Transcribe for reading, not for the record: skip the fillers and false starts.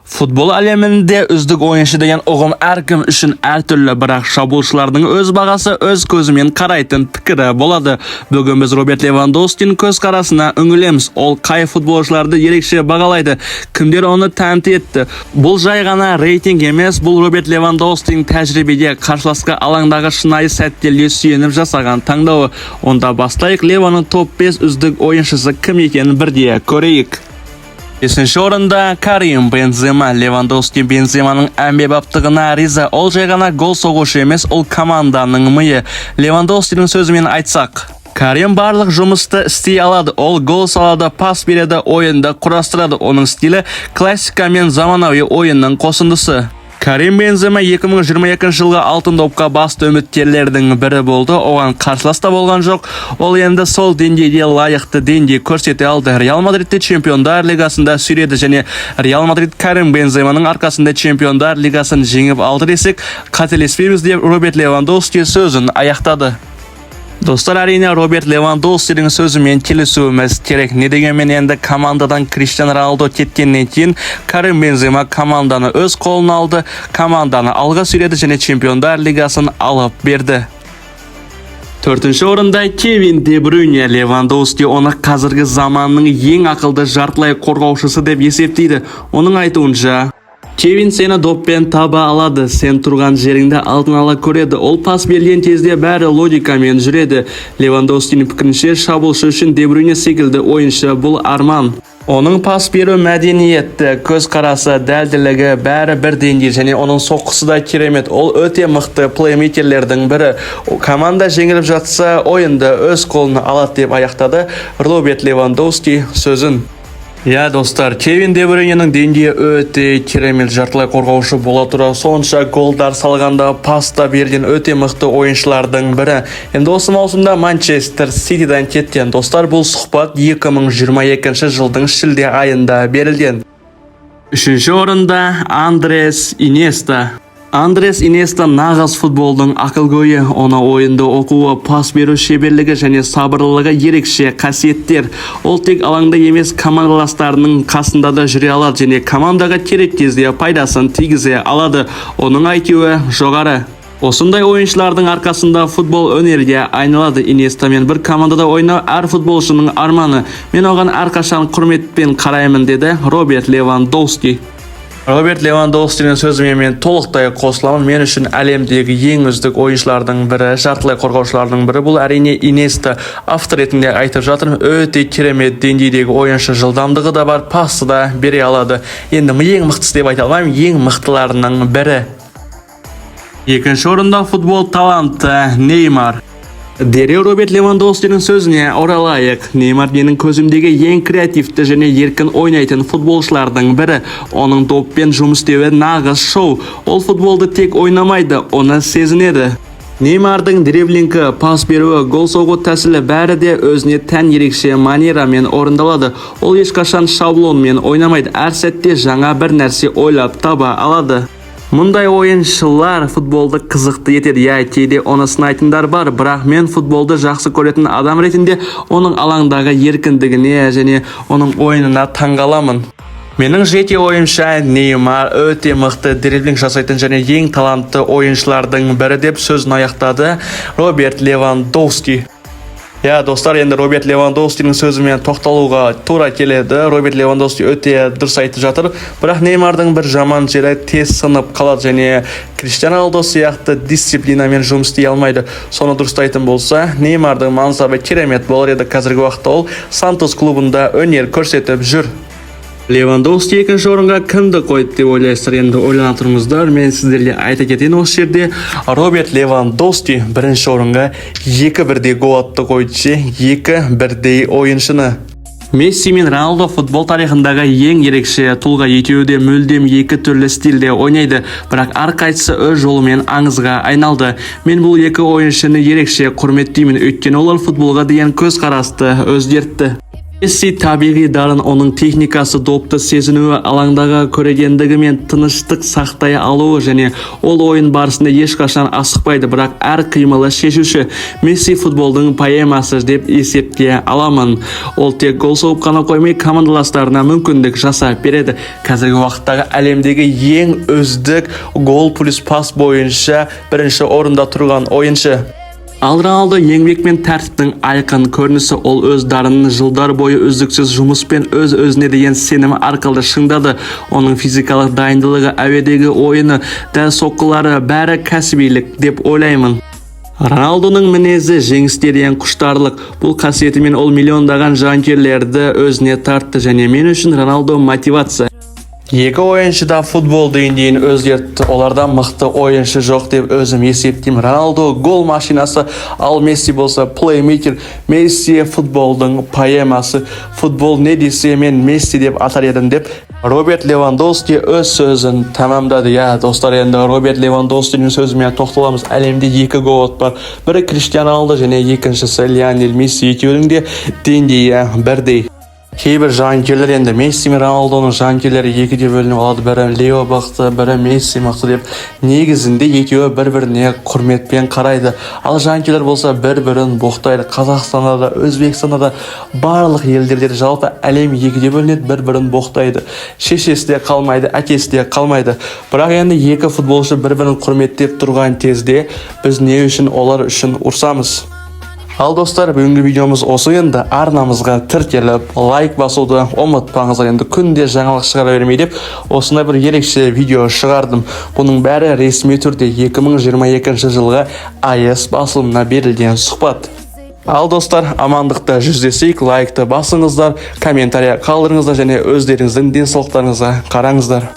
Футбол әлемінде үздік ойыншы деген ұғым әркім үшін әртүрлі, бірақ шабуылшылардың өз бағасы, өз көзімен қарайтын пікірі болады. Бүгін біз Роберт Левандовскийдің көзқарасына үңілеміз. Ол қай футболшыларды ерекше бағалайды, кімдер оны тәнті етті? Бұл жай ғана рейтинг емес, бұл Роберт Левандовскийдің тәжірибеге, қарсыласқа алаңдағы шынайы сәттерге сүйеніп жасаған таңдауы. Онда бастайық, Леваның топ 5 үздік ойыншысы кім екенін бірге көрейік. Бесінші орында Карим Бензема. Левандовски Бенземаның әмбебаптығына риза. Ол жай ғана гол соғушы емес, ол команданың миы. Левандовскийдің сөзімен айтсақ, Карим барлық жұмысты істей алады. Ол гол салады, пас береді, ойынды құрастырады. Оның стилі классика мен заманауи ойынның қосындысы. Карим Бензема 2022 жылғы Алтын допқа басты үміткерлердің бірі болды. Оған қарсылас та болған жоқ. Ол енді сол деңгейде лайықты деңгей көрсете алды. Реал Мадридті Чемпиондар лигасында сүйреді және Реал Мадрид Карим Бенземаның арқасында Чемпиондар лигасын жеңіп алды десек, қателеспейміз, деп Роберт Левандовски сөзін аяқтады. Достар, әрине, Роберт Левандовскийдің сөзімен келісуіміз керек. Не дегенмен енді командадан Криштиану Роналдо кеткеннен кейін Карим Бензема команданы өз қолына алды, команданы алға сүйреді және Чемпиондар лигасын алып берді. Төртінші орында Кевин Де Брюйне. Левандовски оны қазіргі заманның ең ақылды жартылай қорғаушысы деп есептейді. Оның айтуынша, Кевин сені доппен таба алады, сен тұрған жеріңді алдын ала көреді. Ол пас берген кезде бәрі логикамен жүреді. Левандовскийдің пікірінше, шабуылшы үшін Де Брюйне секілді ойыншы бұл арман. Оның пас беру мәдениеті, көзқарасы, дәлділігі, бәрі бір деңгей және оның соққысы да керемет. Ол өте мықты плеймейкерлердің бірі. Команда жеңіліп жатса, ойынды өз қолына алады, деп аяқтады Роберт Левандовски сөзін. Иә, достар, Кевин Де Брюйненің деңгейі өте керемет. Жартылай қорғаушы бола тұра сонша голдар салғанда, пас та берген өте мықты ойыншылардың бірі. Енді осы маусымда Манчестер Ситидан кеткен. Достар, бұл сұхбат 2022 жылдың шілде айында берілген. Үшінші орында Андрес Иньеста. Андрес Иньеста нағыз футболдың ақылгөйі. Оны ойынды оқуы, пас беру шеберлігі және сабырлылығы ерекше қасиеттер. Ол тек алаңда емес, командаластарының қасында да жүре алады және командаға керек кезде пайдасын тигізе алады. Оның IQ-і жоғары. Осындай ойыншылардың арқасында футбол өнерге айналады. Иньестамен бір командада ойнау әр футболшының арманы. Мен оған әрқашан құрметпен қараймын, деді Роберт Левандовски. Роберт Левандовскийдің сөзімен мен толықтай қосыламын. Мен үшін әлемдегі ең үздік ойыншылардың бірі, жартылай қорғаушылардың бірі бұл, әрине, Иньеста. Автор ретінде айтып жатырмын, өте керемет деңгейдегі ойыншы, жылдамдығы да бар, пасты да бере алады. Енді ең мықтысы деп айта алмаймын, ең мықтыларының бірі. Екінші орында футбол таланты Неймар. Дереу Роберт Левандовскийдің сөзіне оралайық. Неймар менің көзімдегі ең креативті және еркін ойнайтын футболшылардың бірі. Оның доппен жұмыс істеуі нағыз шоу. Ол футболды тек ойнамайды, оны сезінеді. Неймардың дриблингі, пас беруі, гол соғу тәсілі, бәрі де өзіне тән ерекше манерамен орындалады. Ол ешқашан шаблонмен ойнамайды, әр сәтте жаңа бір нәрсе ойлап таба алады. Мұндай ойыншылар футболды қызықты етеді. Иә, кейде оны сынайтындар бар, бірақ мен футболды жақсы көретін адам ретінде оның алаңдағы еркіндігіне және оның ойынына таңғаламын. Менің жеке ойымша, Неймар өте мықты дриблинг жасайтын және ең талантты ойыншылардың бірі, деп сөзін аяқтады Роберт Левандовски. Иә, достар, енді Роберт Левандовскийдің сөзімен тоқталуға тура келеді. Роберт Левандовский өте дұрыс айтып жатыр, бірақ Неймардың бір жаман жері: тез сынып қалады және Криштиану Роналдо сияқты дисциплинамен жұмыс істей алмайды. Соны дұрыстайтын болса, Неймардың мансабы керемет болар еді. Қазіргі уақытта ол Сантос клубында өнер көрсетіп жүр. Левандовский екінші орынға кімді қойды деп ойлайсыздар? Енді ойлана тұрыңыздар, мен сіздерге айта кетейін осы жерде: Роберт Левандовский бірінші орынға екі бірдей голатты қойды ше, екі бірдей ойыншыны. Месси мен Роналдо футбол тарихындағы ең ерекше тұлға. Екеуі де мүлдем екі түрлі стильде ойнайды, бірақ әрқайсысы өз жолымен аңызға айналды. Мен бұл екі ойыншыны ерекше құрметтеймін, өйткені олар футболға деген көзқарасты өзгертті. Месси табиғи дарын. Оның техникасы, допты сезінуі, алаңдағы көрегендігі мен тыныштық сақтай алуы және ол ойын барысында ешқашан асықпайды, бірақ әр қимылы шешуші. Месси футболдың поэмасы деп есепке аламын. Ол тек гол соғып қана қоймай, командаластарына мүмкіндік жасап береді. Қазіргі уақыттағы әлемдегі ең үздік гол плюс пас бойынша бірінші орында тұрған ойыншы. Ал Роналдо еңбек пен тәртіптің айқын көрінісі. Ол өз дарынын жылдар бойы үздіксіз жұмыспен, өз өзіне деген сенімі арқылы шыңдады. Оның физикалық дайындылығы, әуедегі ойыны, дәл соққылары, бәрі кәсібилік деп ойлаймын. Роналдоның мінезі жеңіске деген құштарлық. Бұл қасиетімен ол миллиондаған жанкүйерлерді өзіне тартты және мен үшін Роналдо мотивация. Екі ойыншы да футбол деңгейін өзгертті. Оларда мықты ойыншы жоқ деп өзім есептеймін. Роналдо гол машинасы, ал Месси болса плеймейкер. Месси футболдың поэмасы. Футбол не десе, мен Месси деп атар едім, деп Роберт Левандовски өз сөзін тәмамдады. Иә, достар, енді Роберт Левандовскидің сөзімен тоқталамыз. Әлемде екі GOAT бар. Бірі Криштиану Роналдо және екіншісі Лионель Месси. Екеуінің де деңгейі бірдей. Кейбір жанкүйерлер, енді Месси мен Роналдоның жанкүйерлері екіге бөлініп алады: бірі Лео мықты, бірі Месси мықты деп. Негізінде екеуі бір біріне құрметпен қарайды, ал жанкүйерлер болса бір бірін боқтайды. Қазақстанда да, Өзбекстанда да, барлық елдерде де, жалпы әлем екіге бөлінеді, бір бірін боқтайды, шешесі де қалмайды, әкесі де қалмайды. Бірақ енді екі футболшы бір бірін құрметтеп тұрған кезде біз не үшін олар үшін ұрсамыз? Ал, достар, бүгінгі видеомыз осы. Енді арнамызға тіркеліп, лайк басуды ұмытпаңыздар. Енді күнде жаңалық шығара бермей деп осындай бір ерекше видео шығардым. Бұның бәрі ресми түрде 2022 жылғы АЭС басылымына берілген сұхбат. Ал, достар, амандықта жүздесейік. Лайкты басыңыздар, комментария қалдырыңыздар және өздеріңіздің денсаулықтарыңызға қараңыздар.